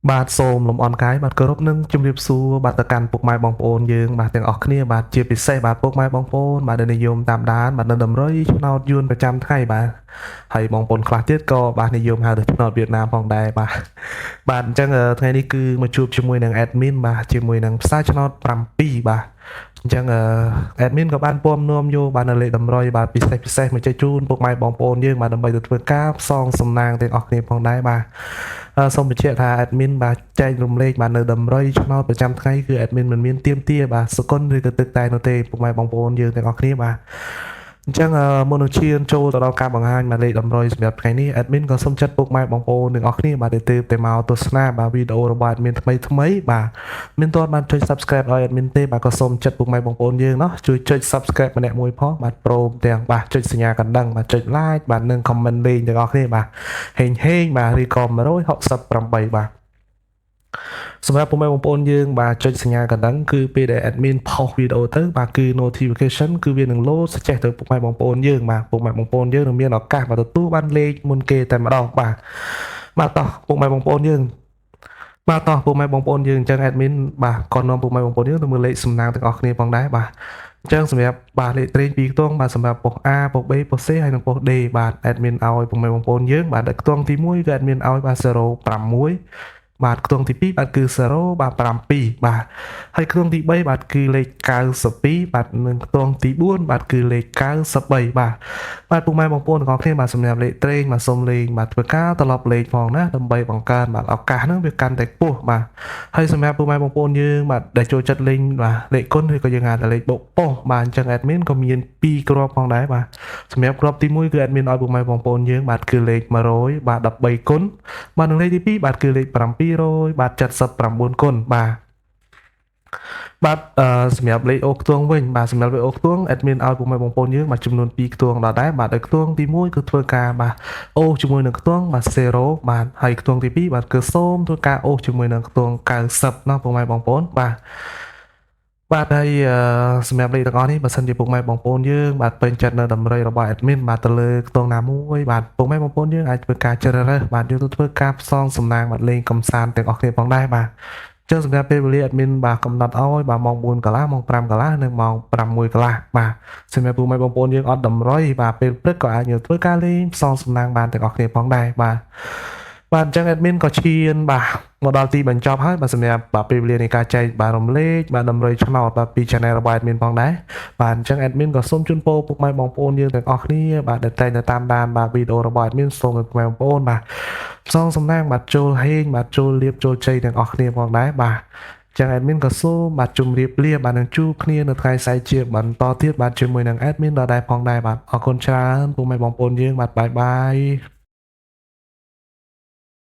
បាទសូមលំអរកាយបាទគោរពនឹងជម្រាបសួរបាទទៅកាន់ពុកម៉ែបងប្អូនយើងបាទទាំងអស់គ្នាបាទជាពិសេសបាទពុកម៉ែបងប្អូនបាទដែលនិយមតាមដានបាទនៅតម្រុយឆ្នោតយួនប្រចាំថ្ងៃបាទហើយបងប្អូនខ្លះទៀតក៏បាទនិយមហៅទៅឆ្នោតវៀតណាមផងដែរបាទបាទអញ្ចឹងថ្ងៃនេះគឺមកជួបជាមួយនឹង admin បាទជាមួយនឹងផ្សារឆ្នោត7បាទអញ្ចឹង admin ក៏បានពំនាំយកបាទនៅលេខតម្រុយបាទពិសេសពិសេសមកចែកជូនពុកម៉ែបងប្អូនយើងបាទដើម្បីទៅធ្វើការផ្សងសំណាងទាំងអស់គ្នាផងដែរបាទសូមបញ្ជាក់ថា admin បាទចែករំលែកបាទនៅតម្រុយឆ្នោតប្រចាំថ្ងៃគឺ admin មិនមានទៀមទាបាទសកុនឬក៏ទឹកតែនោះទេពុកម៉ែបងប្អូនយើងទាំងអស់គ្នាបាទអញ្ចឹងមុននឹងឈានចូលទៅដល់ការបង្ហាញបាទលេខតម្រុយសម្រាប់ថ្ងៃនេះ admin ក៏សូមចាត់ពុកម៉ែបងប្អូនទាំងអស់គ្នាបាទដែលទើបតែមកទស្សនាបាទវីដេអូរបស់ admin ថ្មីថ្មីបាទមានទាន់បានចុច subscribe ឲ្យ admin ទេបាទក៏សូមចាត់ពុកម៉ែបងប្អូនយើងណោះជួយចុច subscribe ម្នាក់មួយផងបាទព្រមទាំងបាទចុចសញ្ញាកណ្ដឹងបាទចុច like បាទនិង comment លេងទាំងអស់គ្នាបាទហេងហេងបាទឬក៏168បាទសម្រាប់ពុកម៉ែបងប្អូនយើងបាទចុចសញ្ញាកណ្ដឹងគឺពេលដែល admin ផុសវីដេអូទៅបាទគឺ notification គឺវានឹង load ចេះទៅពុកម៉ែបងប្អូនយើងបាទពុកម៉ែបងប្អូនយើងនឹងមានឱកាសបាទទទួលបានលេខមុនគេតែម្ដងបាទបាទតោះពុកម៉ែបងប្អូនយើងបាទតោះពុកម៉ែបងប្អូនយើងអញ្ចឹង admin បាទក៏នាំពុកម៉ែបងប្អូនយើងទៅមើលលេខសំណាងទាំងអស់គ្នាផងដែរបាទអញ្ចឹងសម្រាប់បាទលេខត្រេងពីរខ្ទង់បាទសម្រាប់ប៉ុស្តិ៍ A ប៉ុស្តិ៍ B ប៉ុស្តិ៍ C ហើយនិងប៉ុស្តិ៍ D បាទ admin ឲ្យពុកម៉ែបងប្អូនយើងបាទដែលខ្ទង់ទី1គឺ admin ឲ្យបាទ06បាទខ្ទង់ទី2បាទគឺ0បាទ7បាទហើយខ្ទង់ទី3បាទគឺលេខ92បាទនិងខ្ទង់ទី4បាទគឺលេខ93បាទបាទពុកម៉ែបងប្អូនទាំងអស់គ្នាបាទសម្រាប់លេខត្រេងបាទសូមលេងបាទធ្វើការត្រឡប់លេខផងណាដើម្បីបង្កើនបាទឱកាសហ្នឹងវាកាន់តែខ្ពស់បាទហើយសម្រាប់ពុកម៉ែបងប្អូនយើងបាទដែលចូលចិត្តលេងបាទលេខគុណឬក៏យើងហៅថាលេខបុកប៉ុសបាទអញ្ចឹង admin ក៏មាន2គ្រាប់ផងដែរបាទសម្រាប់គ្រាប់ទី1គឺ admin ឲ្យពុកម៉ែបងប្អូនយើងបាទគឺលេខ100បាទ13គុណបាទនិងលេខទី2បាទគឺលេខ700បាទ79គុណបាទបាទអឺសម្រាប់លេខអូខ្ទង់វិញបាទសម្រាប់លេខអូខ្ទង់ admin ឲ្យពុកម៉ែបងប្អូនយើងបាទចំនួន2ខ្ទង់ដល់ដែរបាទដោយខ្ទង់ទី1គឺធ្វើការបាទអូសជាមួយនឹងខ្ទង់បាទ0បាទហើយខ្ទង់ទី2បាទគឺសូមធ្វើការអូសជាមួយនឹងខ្ទង់90ណោះពុកម៉ែបងប្អូនបាទបាទហើយសម្រាប់លេខទាំងអស់នេះបើសិនជាពុកម៉ែបងប្អូនយើងបាទពេញចិត្តនៅតម្រុយរបស់ admin បាទទៅលើខ្ទង់ណាមួយបាទពុកម៉ែបងប្អូនយើងអាចធ្វើការជ្រើសរើសបាទយើងទៅធ្វើការផ្សងសំណាងបាទលេងកំសាន្តទាំងអស់គ្នាផងដែរបាទចឹងសម្រាប់ពេលវេលា admin បាទកំណត់ឲ្យបាទម៉ោង4កន្លះម៉ោង5កន្លះនិងម៉ោង6កន្លះបាទសម្រាប់ពុកម៉ែបងប្អូនយើងអត់តម្រុយបាទពេលព្រឹកក៏អាចយកធ្វើការលេងផ្សងសំណាងបានទាំងអស់គ្នាផងដែរបាទបាទអញ្ចឹង admin ក៏ឈានបាទមកដល់ទីបញ្ចប់ហើយបាទសម្រាប់បាទពេលវេលានៃការចែកបាទរំលែកបាទតម្រុយឆ្នោតបាទពី channel របស់ admin ផងដែរបាទអញ្ចឹង admin ក៏សូមជូនពរពុកម៉ែបងប្អូនយើងទាំងអស់គ្នាបាទដែលតែងតែតាមដានបាទវីដេអូរបស់ admin សូមឲ្យពុកម៉ែបងប្អូនបាទផ្សងសំណាងបាទចូលហេងបាទចូលលៀបចូលជ័យទាំងអស់គ្នាផងដែរបាទចឹង admin ក៏សូមបាទជម្រាបលាបាទនឹងជួបគ្នានៅថ្ងៃស្អែកជាបន្តទៀតបាទជាមួយនឹង admin ដដែលផងដែរបាទអរគុណច្រើនពុកម៉ែបងប្អូនយើងបាទ bye bye.